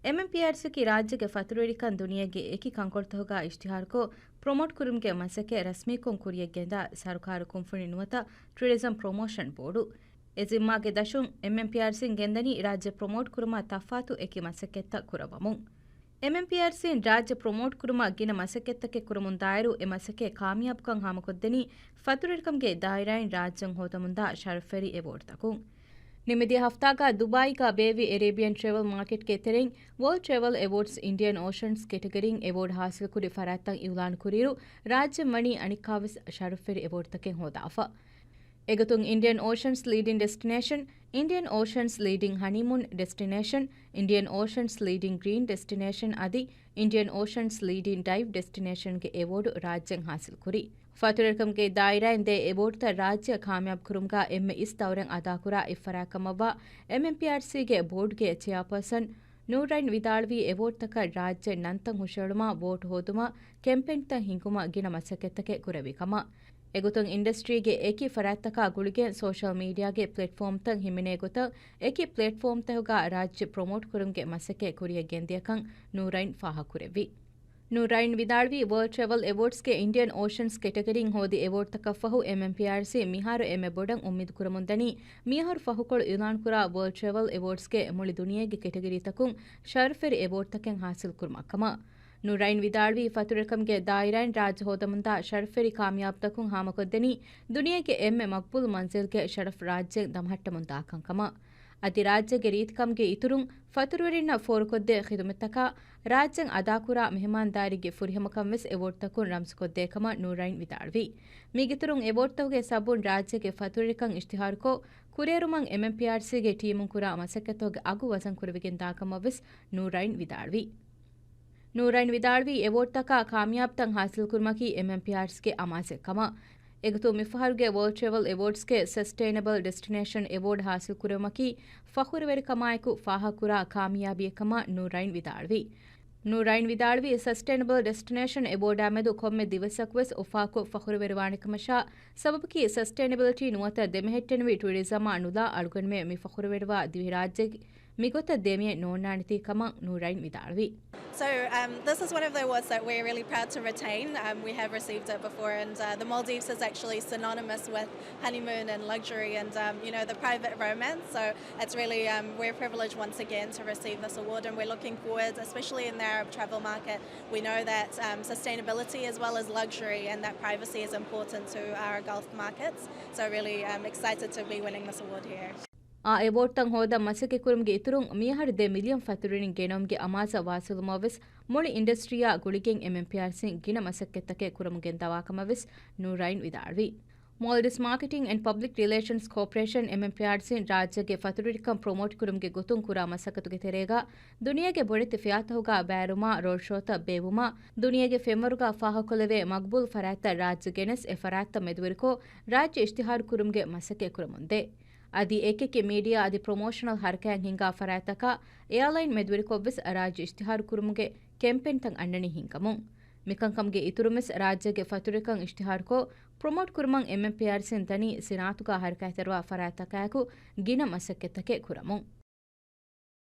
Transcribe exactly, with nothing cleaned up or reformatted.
އެމްއެމްޕީއާރްސީއަކީ ރާއްޖޭގެ ފަތުރުވެރިކަން ދުނިޔޭގެ އެކި ކަންކޮޅުތަކުގަ އިޝްތިހާރުކޮށް، ޕްރޮމޯޓް ކުރުމުގެ މަސައްކަތް ރަސްމީކޮށް ކުރިޔަށް ގެންދާ ސަރުކާރު ކުންފުނި ނުވަތަ ޓުރިޒަމް ޕްރޮމޯޝަން ބޯޑު. އެ ޒިންމާގެ ދަށުން އެމްއެމްޕީއާރްސީން ގެންދަނީ ރާއްޖެ ޕްރޮމޯޓް ކުރުމަށް ތަފާތު އެކި މަސައްކަތްތައް ކުރައްވަމުން. އެމްއެމްޕީއާރްސީން ރާއްޖެ ޕްރޮމޯޓް ކުރުމަށް ގިނަ މަސައްކަތްތަކެއް ކުރަމުން ދާއިރު، އެ މަސައްކަތް ކާމިޔާބުކަން ހާމަކޮށްދެނީ ފަތުރުވެރިކަމުގެ ދާއިރާއިން ރާއްޖެއަށް ހޯދަމުންދާ ޝަރަފްވެރި އެވޯޑްތަކުން. ނިމިދިޔަ ހަފްތާގަ ދުބާއީގަ ބޭއްވި އެރޭބިއަން ޓްރެވެލް މާކެޓްގެ ތެރެއިން ވޯލްޑް ޓްރެވެލް އެވޯޑްސް އިންޑިއަން އޯޝަންސް ކެޓަގަރީން އެވޯޑް ހާސިލްކުރި ފަރާތްތައް އިއުލާން ކުރިއިރު، ރާއްޖެން ވަނީ އަނެއްކާވެސް ޝަރަފްވެރި އެވޯޑްތަކެއް ހޯދާފަ. އެގޮތުން އިންޑިއަން އޯޝަންސް ލީޑިން ޑެސްޓިނޭޝަން، އިންޑިއަން އޯޝަންސް ލީޑިން ހަނީމޫން ޑެސްޓިނޭޝަން، އިންޑިއަން އޯޝަންސް ލީޑިން ގްރީން ޑެސްޓިނޭޝަން އަދި އިންޑިއަން އޯޝަންސް ލީޑިން ޑައިވް ޑެސްޓިނޭޝަންގެ އެވޯޑު ރާއްޖެން ހާސިލްކުރި. ފަތުރުވެރިކަމުގެ ދާއިރާއިން ދޭ އެވޯޑްތައް ރާއްޖެއަށް ކާމިޔާބު ކުރުމުގަ އެންމެ އިސް ދައުރެއް އަދާކުރާ އެއްފަރާތް ކަމަށްވާ އެމްއެމްޕީއާރްސީގެ ބޯޑްގެ ޗެއާޕާސަން ނޫރައިން ވިދާޅުވީ، އެވޯޑްތަކަށް ރާއްޖެ ނަންތައް ހުށައެޅުމާ، ވޯޓް ހޯދުމާ، ކެމްޕޭންތައް ހިންގުމަށް ގިނަ މަސައްކަތްތަކެއް ކުރެއްވި ކަމަށް. އެގޮތުން އިންޑަސްޓްރީގެ އެކި ފަރާތްތަކާ ގުޅިގެން ސޯޝަލް މީޑިއާގެ ޕްލެޓްފޯމްތައް ހިމެނޭ ގޮތަށް އެކި ޕްލެޓްފޯމްތަކުގަ ރާއްޖެ ޕްރޮމޯޓް ކުރުމުގެ މަސައްކަތް ކުރިޔަށް ގެންދިޔަކަން ނޫރައިން ފާހަގަކުރެއްވި. ނޫރައިން ވިދާޅުވީ، ވޯލްޑް ޓްރެވެލް އެވޯޑްސްގެ އިންޑިއަން އޯޝަންސް ކެޓަގަރީން ހޯދި އެވޯޑްތަކަށްފަހު އެމްއެމްޕީއާރްސީ މިހާރު އެންމެ ބޮޑަށް އުއްމީދު ކުރަމުންދަނީ، މިއަހަރު ފަހުކޮޅު އިއުލާންކުރާ ވޯލްޑް ޓްރެވެލް އެވޯޑްސްގެ މުޅި ދުނިޔޭގެ ކެޓަގަރީތަކުން ޝަރަފްވެރި އެވޯޑްތަކެއް ހާސިލްކުރުމަށްކަމަށް. ނޫރައިން ވިދާޅުވީ، ފަތުރުވެރިކަމުގެ ދާއިރާއިން ރާއްޖެ ހޯދަމުންދާ ޝަރަފްވެރި ކާމިޔާބުތަކުން ހާމަކޮށްދެނީ، ދުނިޔޭގެ އެންމެ މަގްބޫލު މަންޒިލްގެ ޝަރަފް ރާއްޖެން ދަމަހައްޓަމުންދާކަންކަމަށް. އަދި ރާއްޖޭގެ ރީތިކަމުގެ އިތުރުން ފަތުރުވެރިންނަށް ފޯރުކޮށްދޭ ޚިދުމަތްތަކާ ރާއްޖެން އަދާކުރާ މެހެމާންދާރީގެ ފުރިހަމަކަން ވެސް އެވޯޑްތަކުން ރަމްޒުކޮށްދޭކަމަށް ނޫރައިން ވިދާޅުވި. މީގެއިތުރުން އެވޯޑްތަކުގެ ސަބަބުން ރާއްޖޭގެ ފަތުރުވެރިކަން އިޝްތިހާރުކޮށް، ކުރިއެރުމަށް އެމްއެމްޕީއާރްސީގެ ޓީމުން ކުރާ މަސައްކަތުގެ އަގު ވަޒަން ކުރެވިގެން ދާކަމަށް ވެސް ނޫރައިން ވިދާޅުވި. ނޫރައިން ވިދާޅުވީ، އެވޯޑްތަކާ ކާމިޔާބުތައް ހާސިލްކުރުމަކީ އެމްއެމްޕީއާރްސީގެ އަމާޒެއް ކަމަށް. އެގޮތުން މިފަހަރުގެ ވޯލްޑް ޓްރެވެލް އެވޯޑްސްގެ ސަސްޓެއިނަބަލް ޑެސްޓިނޭޝަން އެވޯޑް ހާސިލްކުރެވުމަކީ ފަޚުރުވެރިކަމާއެކު ފާހަގަކުރާ ކާމިޔާބީއެއްކަމަށް ނޫރައިން ވިދާޅުވި. ނޫރައިން ވިދާޅުވީ، ސަސްޓެއިނަބަލް ޑެސްޓިނޭޝަން އެވޯޑާމެދު ކޮންމެ ދިވެއްސަކުވެސް އުފާކޮށް ފަޚުރުވެރިވާނެކަމަށާ، ސަބަބަކީ ސަސްޓެއިނަބިލިޓީ ނުވަތަ ދެމެހެއްޓެނިވި ޓުއަރިޒަމާ ނުލާ އަޅުގަނޑުމެން މި ފަޚުރުވެރިވާ ދިވެހިރާއްޖެ މިގޮތަށް ދެމިއެއް ނޯންނާނެތީ ކަމަށް ނޫރައިން ވިދާޅުވި. So, um, this is one of the awards that we're really proud to retain. Um, we have received it before, and, uh, the Maldives is actually synonymous with honeymoon and luxury, and, um, you know, the private romance. So it's really, um, we're privileged once again to receive this award, and we're looking forward, especially in the Arab travel market. We know that, um, sustainability as well as luxury and that privacy is important to our Gulf markets. So really, um, excited to be winning this award here. އާ އެވޯޑްތައް ހޯދަން މަސައްކަތްކުރުމުގެ އިތުރުން، މިއަހަރު ދެ މިލިއަން ފަތުރުވެރިން ގެނައުމުގެ އަމާޒަށް ވާސިލުވުމަށް ވެސް މުޅި އިންޑަސްޓްރީއާ ގުޅިގެން އެމްއެމްޕީއާރްސީން ގިނަ މަސައްކަތްތަކެއް ކުރަމުން ގެންދަވާ ކަމަށް ވެސް ނޫރައިން ވިދާޅުވި. މޯލްޑިވްސް މާކެޓިން އެންޑް ޕަބްލިކް ރިލޭޝަންސް ކޯޕަރޭޝަން، އެމްއެމްޕީއާރްސީން، ރާއްޖޭގެ ފަތުރުވެރިކަން ޕްރޮމޯޓް ކުރުމުގެ ގޮތުން ކުރާ މަސައްކަތުގެ ތެރޭގަ ދުނިޔޭގެ ބޮޑެތި ފިޔާތަކުގަ ބައިވެރިވުމާ ރޯޑް ޝޯތައް ބޭއްވުމާ، ދުނިޔޭގެ ފެންވަރުގަ ފާހަގަކޮށްލެވޭ މަގްބޫލު ފަރާތްތައް ރާއްޖެ ގެނެސް، އެ ފަރާތްތައް މެދުވެރިކޮށް، ރާއްޖެ އިޝްތިހާރު ކުރުމުގެ މަސައްކަތް ކުރަމުންދޭ. އަދި އެކިއެކި މީޑިއާ އަދި ޕްރޮމޯޝަނަލް ހަރަކާތް ހިންގާ ފަރާތްތަކާ އެއާލައިން މެދުވެރިކޮށްވެސް ރާއްޖެ އިޝްތިހާރު ކުރުމުގެ ކެމްޕޭންތައް އަންނަނީ ހިންގަމުން. މިކަންކަމުގެ އިތުރުންވެސް ރާއްޖޭގެ ފަތުރުވެރިކަން އިޝްތިހާރުކޮށް، ޕްރޮމޯޓް ކުރުމަށް އެމްއެމްޕީއާރްސީން ދަނީ ސިނާއަތުގަ ހަރަކާތްތެރިވާ ފަރާތްތަކާއެކު ގިނަ މަސައްކަތްތަކެއް ކުރަމުން.